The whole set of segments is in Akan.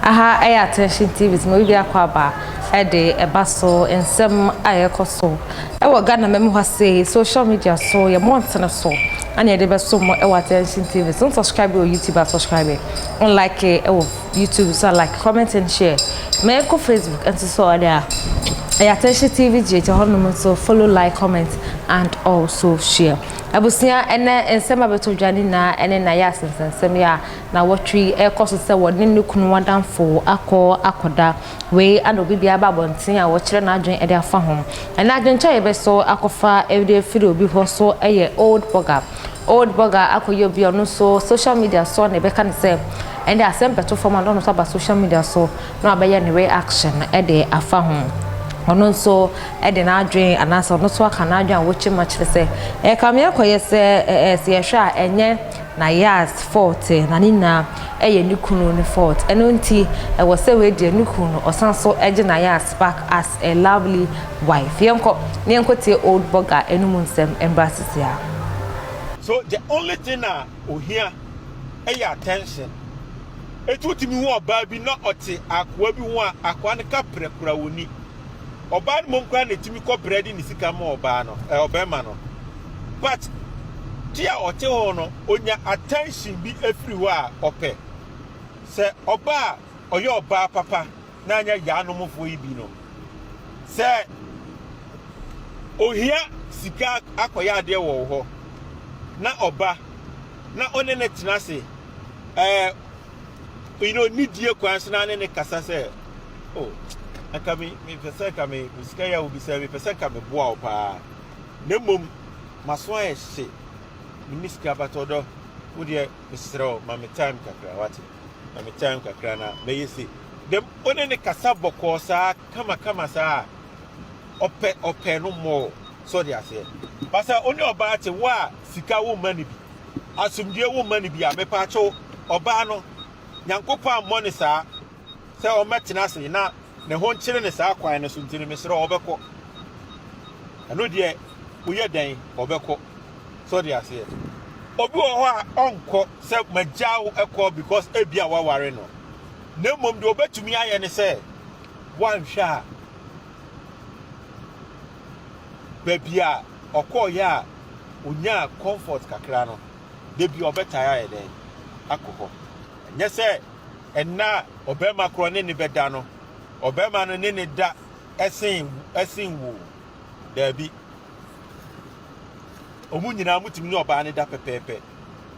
Aha ɛyɛ Attention TV so ma obi akɔ aba ɛde ɛba so nsɛm a ɛkɔ so ɛwɔ Ghana mɛmu ha sei, social media so, yɛ mmɔntene so ɛna yɛde bɛso mo ɛwɔ Attention TV so. Subscribe wɔ YouTube a, subscribe on, like ɛwɔ YouTube so, like, comment and share. Ma ɛkɔ Facebook nso so, ɔde a ɛyɛ Attention TV gye hɔnom nso, follow, like, comment and also share. Abusua, ɛnɛ nsɛm a bɛtɔ dwa ne nyinaa ɛne na yɛ asensɛnsɛm yi a na wɔtwe ɛkɔ so sɛ wɔne ne kunu adamfo akɔ akɔda wei ana obi biara ba abɔnten a wɔkyerɛ n'adwene ɛde afa ho. Ɛna adwenkyɛ a yɛbɛso akɔfa ɛde afiri obi hɔ so ɛyɛ Old Burger. Old Burger akɔyɛ obi a ɔno nso social media so na ɛbɛka ne sɛ ɛnde asɛm bɛto fam a, ɔno nso aba social media so na wabɛyɛ ne reaction ɛde afa ho. Ɔno nso ɛde n'adwene anaasɛ ɔno nso aka n'adwene a wɔkyɛ mu akyerɛ sɛ ɛka akɔyɛ sɛ sɛ yɛhwɛ a, ɛnyɛ Nayas fault na ne nyinaa ɛyɛ ne kunu ne fault. Ɛno nti ɛwɔ sɛ wei deɛ, ne kunu no ɔsan so ɛgye Nayas back as a lovely wife. Yɛnkɔ ne yɛnkɔ tie Old Burger ɛnum nsɛm mbra sisi a. So the only thing a ohia ɛyɛ attention. Etu tumi hu ɔbaa bi na ɔte akoa bi ho a, akoa no ka prɛkora wɔ ni ɔbaa no mom koraa na etumi kɔ brɛ de ne sika ma ɔbaa no, ɔbɛrima no, but ti a ɔte hɔ no, onya attention bi efiri hɔ a ɔpɛ sɛ ɔbaa a ɔyɛ ɔbaa papa na anya yaanomfoɔ yi bi no sɛ ohia sika akɔyɛ adeɛ wɔ hɔ na ɔba na ɔne ne tena ase nidie kwan so na ne ne kasa sɛ, "Oh, nka mi mepɛ sɛ nka me sika yɛ obi sɛ mepɛ sɛ nka me boa wo paa, na mmom maso ayɛ hye, menni sika, but ɔdɔ, wo deɛ, mesrɛ wo, ma me time kakra, wate? Ma me time kakra na mɛyɛ se dem." Ɔne ne kasa bɔkɔɔ saa kamakama saa, ɔpɛ ɔpɛ no mmɔɔ so ɔde aseɛ basa. Ɔne ɔbaa te wo a, sika wo mma no bi, asomdue wo mma no bi a, mepaakyɛw, ɔbaa no, Nyankopɔn ammɔ ne saa sɛ ɔmmɛtena ase na ne ho nkyere ne saa kwan no so. Nti no, mesrɛ, ɔbɛkɔ. Ɛno deɛ, woyɛ dɛn, ɔbɛkɔ so ɔde aseɛ. Obi wɔ hɔ a ɔnkɔ sɛ magya wo ɛkɔ because ebi a waware no, na mmom deɛ ɔbɛtumi ayɛ ne sɛ wanhwɛ a, baabi a ɔkɔɔyɛ a onyaa comfort kakra no, debi ɔbɛtae ayɛ dɛn akɔ hɔ. Ɛnyɛ sɛ ɛna ɔbɛrima korɔ ne ne bɛda no, ɔbɛrima no ne ne da ɛsen wo. Daabi, ɔmo nyinaa mutumi ne ɔbaa ne da pɛpɛɛpɛ,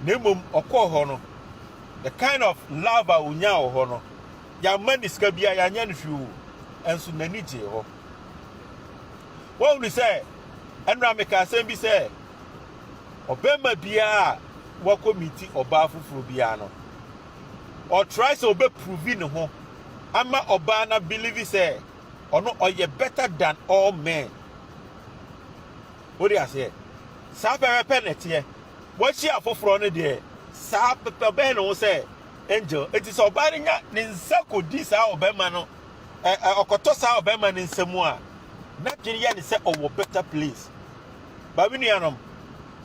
na mmom ɔkɔɔ hɔ no, the kind of love a onyaa wɔ hɔ no, yɛama ne sika bi a yɛanyɛ no hwee o, ɛnso n'ani gyee hɔ. Wɔn sɛ ɛnura meka asɛm bi sɛ ɔbɛrima biara a wakɔ meet ɔbaa foforɔ biara no, ɔtry sɛ ɔbɛprove ne ho ama ɔbaa na believe sɛ ɔno ɔyɛ better than all men. Wode aseɛ saa pɛpɛpɛ na ɛteɛ. Wɔakyi afoforɔ no deɛ, saa pɛpɛ ɔbɛyɛ ne ho sɛ angel. Eti sɛ ɔbaa no nya ne nsa kɔdi saa ɔbɛrima no, ɛ ɛ ɔkɔtɔ saa ɔbɛrima no nsa mu a, n'adwene yɛ ne sɛ ɔwɔ better place. Baabi nuanom,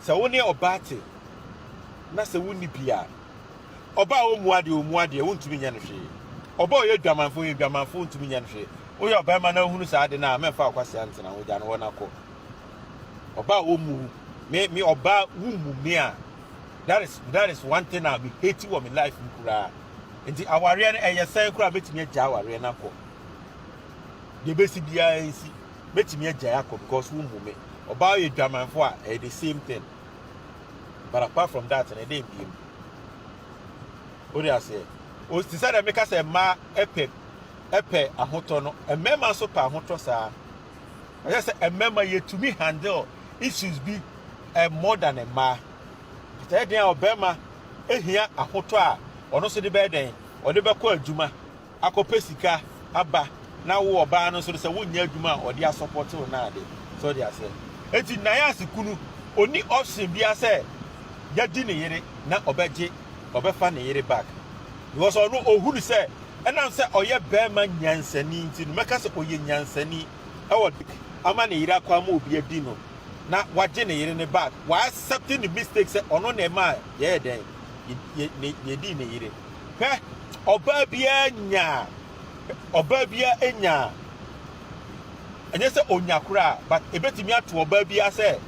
sɛ wo ne ɔbaa te na sɛ wonni bi a, ɔbaa a ɔmu adeɛ, ɔmu adeɛ, wontumi nyɛ no hwee. Ɔbaa a ɔyɛ dwamanfo, yɛ dwamanfo, wontumi nyɛ no hwee. Woyɛ ɔbɛrima na ohunu saa ade no a, mɛmfa ɔkwasea ntena ho, gya no hɔ n'akɔ. Ɔbaa a ɔmu me ɔbaa wumu me a, that is one thing a me hate wɔ me life mu koraa. Nti awareɛ no ɛyɛ sɛn koraa, mɛtumi agya awareɛ no akɔ. Deɛ bɛsi biara nsi, mɛtumi agya akɔ because wumu me. Ɔbaa yɛ dwamanfo a, ɛyɛ the same thing, but apart from that no, ɛdɛ mbiem o de aseɛ o. Te sɛ dɛ meka sɛ mmaa ɛpɛ ahotɔ no, mmarima nso pɛ ahotɔ saa. Ɛyɛ sɛ mmarima yɛtumi handle issues bi more than mmaa. Ɛyɛ den a ɔbarima ehia ahotɔ a ɔno nso de bɛyɛ den, ɔde bɛkɔ adwuma akɔpɛ sika aba, na wo ɔbaa no nso sɛ wonyɛ adwuma a, ɔde asupport wo naade sɛ ɔde aseɛ. Eti Nayas kunu oni option bia sɛ yɛdi ne yere na ɔbɛgye, ɔbɛfa ne yere back because ɔno ohunu sɛ ɛnam sɛ ɔyɛ bɛrima nyansani nti no, mɛka sɛ ɔyɛ nyansani ɛwɔ ama ne yere akɔ ama obi adi no na wagye ne yere ne back. Wa accept ne mistake sɛ ɔno na ɛma yɛyɛ dɛn, yɛdi ne yere. Hwɛ. Ɔbaa biara nya ɔbaa biara nya ɛnyɛ sɛ onya koraa but ebetumi ato ɔbaa biara sɛ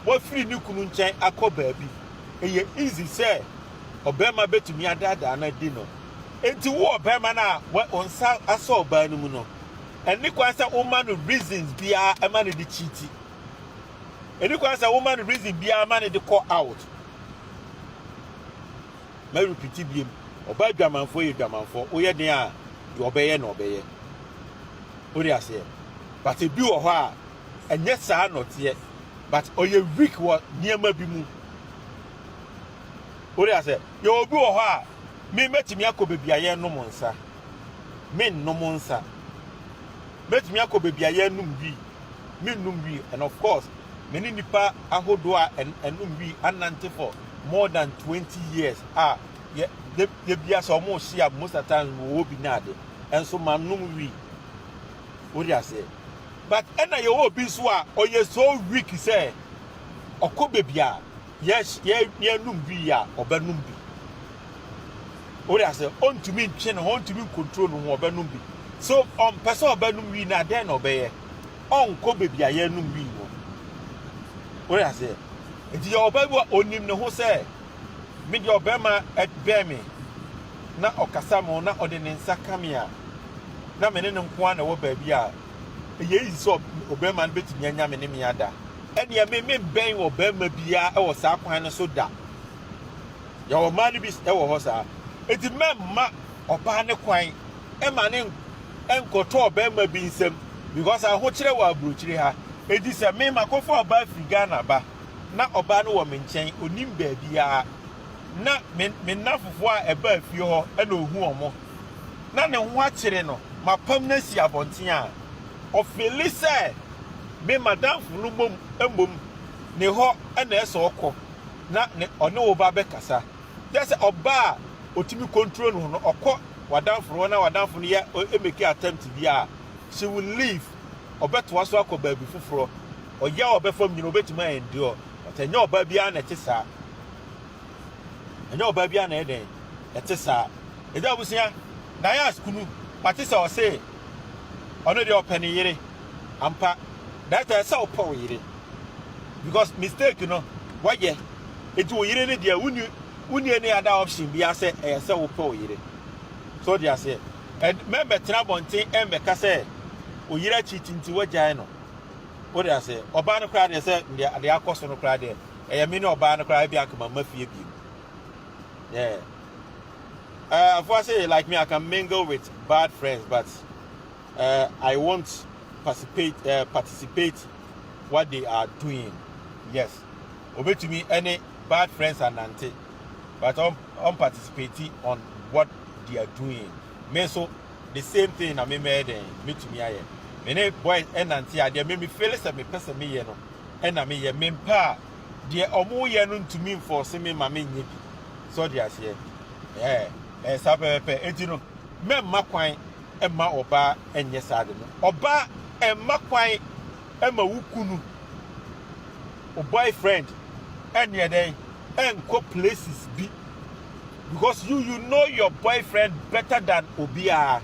wafiri ne kunu nkyɛn akɔ baabi. Ɛyɛ easy sɛ ɔbarima betumi adaadaa no adi no. Enti wo ɔbarima no a wo nsa asɔ ɔbaa no mu no, ɛnni kwan sɛ woma no reasons biara ɛma no de cheat. Ɛnni kwan sɛ woma no reason biara ma no de kɔ out. Mɛ repeat biem. Ɔbaa dwamanfoɔ yɛ dwamanfoɔ. Woyɛ den a, deɛ ɔbɛyɛ na ɔbɛyɛ. Wode aseɛ. But ebi wɔ hɔ a, ɛnyɛ saa na ɔteɛ. But ɔyɛ weak wɔ nneɛma bi mu. Wode aseɛ. Yɛ obi wɔ hɔ a, me mɛtumi akɔ baabi a yɛnom nsa. Mennom nsa. Mɛtumi akɔ baabi a yɛnom wii. Mennom wii. And of course, me ne nipa ahodoɔ a ɛnom wii anante for more than 20 years a yɛ yɛ bia sɛ ɔmo hyia most of the times wɔ bi na ade. Ɛnso manom wii. Wode aseɛ. But ɛna yɛwɔ obi nso a ɔyɛ so weak sɛ ɔkɔ baabi a yɛ yɛ yɛnum wii a ɔbɛnum bi. Wode aseɛ ɔntumi ntwe ne ho ɔntumi ncontrol ne ho ɔbɛnum bi. So ɔmpɛ sɛ ɔbɛnum wii na adɛn na ɔbɛyɛ ɔnkɔ baabi a yɛnum wii no. Wode aseɛ nti yɛ ɔbaa bi a onim ne ho sɛ me deɛ ɔbɛrima ɛbɛn me na ɔkasa mo na ɔde ne nsa ka me a na me ne no nko ara na ɛwɔ baabi a ɛyɛ easy sɛ ɔbɛrima no bɛtumi anya me ne me ada. Ɛnneɛ me membɛn ɔbɛrima biara ɛwɔ saa kwan no so da. Yɛwɔ mmaa no bi ɛwɔ hɔ saa. Eti mɛmma ɔbaa ne kwan ɛma ne nkɔtɔ ɔbɛrima bi nsam because ahokyerɛ wɔ aburokyire ha. Eti sɛ me makɔfa ɔbaa firi Ghana ba na ɔbaa no wɔ me nkyɛn onim baabiara na me me nnafofoɔ a ɛbaa fie hɔ ɛna ohu ɔmo na ne ho akyere no mapam no asi abɔnten a ɔfeel sɛ me madamfo no mom mmom ne hɔ ɛna ɛsɛ ɔkɔ na ne ɔne wo ba bɛkasa kyerɛ sɛ ɔbaa a otumi control no no ɔkɔ wadamfo no hɔ na wadamfo no yɛ ɛmake attempt bi a she will leave ɔbɛtoa so akɔ baabi foforɔ ɔyɛ a ɔbɛfam nyina obɛtumi a endure but ɛnyɛ ɔbaa biara na ɛte saa ɛnyɛ ɔbaa biara na ɛyɛ dɛn ɛte saa ɛgya abusua Nayas kunu mate sɛ ɔse ɔno deɛ ɔpɛ ne yere ampa that ɛsɛ ɔpɛ wo yere because mistake no wayɛ eti wo yere ne deɛ wuni wuni any other option bi asɛ ɛyɛ sɛ wopɛ wo yere so de aseɛ ɛd mɛmbɛtena abɔnten ɛmbɛka sɛ wo yere akyi tinti wagyae no wode aseɛ ɔbaa no koraa deɛ sɛ deɛ adeɛ akɔ so no koraa deɛ ɛyɛ me ne ɔbaa no koraa ebi anka ma fie bi yeah Afua say like me I can mingle with bad friends but I won't participate what they are doing. Yes obetumi ɛne bad friends anante but on participate on what they are doing. Me nso the same thing na me mɛyɛ dɛn metumi ayɛ me ne boys ɛnante a deɛ me me feel sɛ mepɛ sɛ meyɛ no ɛna meyɛ mempɛ a deɛ ɔmo yɛ no ntumi nforce me ma menyɛ bi sɛ ɔde aseɛ ɛɛ ɛɛ saa pɛpɛpɛ eti no mɛmma kwan ɛmma ɔbaa ɛnyɛ saa de no ɔbaa ɛmma kwan ɛma wo kunu o boyfriend ɛnyɛ dɛn ɛnkɔ places bi because you know your boyfriend better than obiara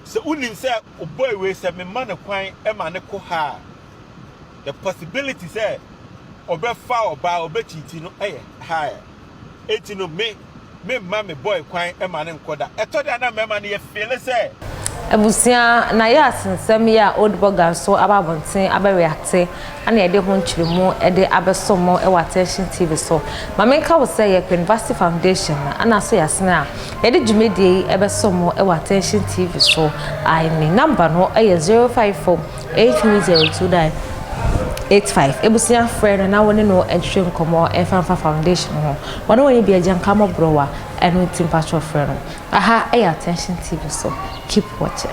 sɛ wonim sɛ o boy wei sɛ mema ne kwan ɛma ne kɔ ha a the possibility sɛ ɔbɛfa ɔbaa ɔbɛcheat no ɛyɛ high eti no me me mma me boy kwan ɛma ne nkɔ da ɛtɔ de ana mmarima no yɛ feel sɛ Abusua na yɛ asensɛm yi a Old Burger nso aba abɔnten abɛreate ana yɛde ho nkyerɛmu de abɛso mo wɔ Attention TV so. Ma menka wo sɛ yɛ University Foundation na ana so yɛasene a yɛde dwumadie yi ɛbɛso mo wɔ Attention TV so. Ai ne number no ɛyɛ 054 83029 85. Ebusua frɛ no na wo ne no ntwe nkɔmmɔ ɛmfa mfa foundation ho. Wɔne wɔn bi agya nka mmɔborɔwa ɛno nti mpatwɔ frɛ no. Aha ɛyɛ Attention TV so. Keep watching.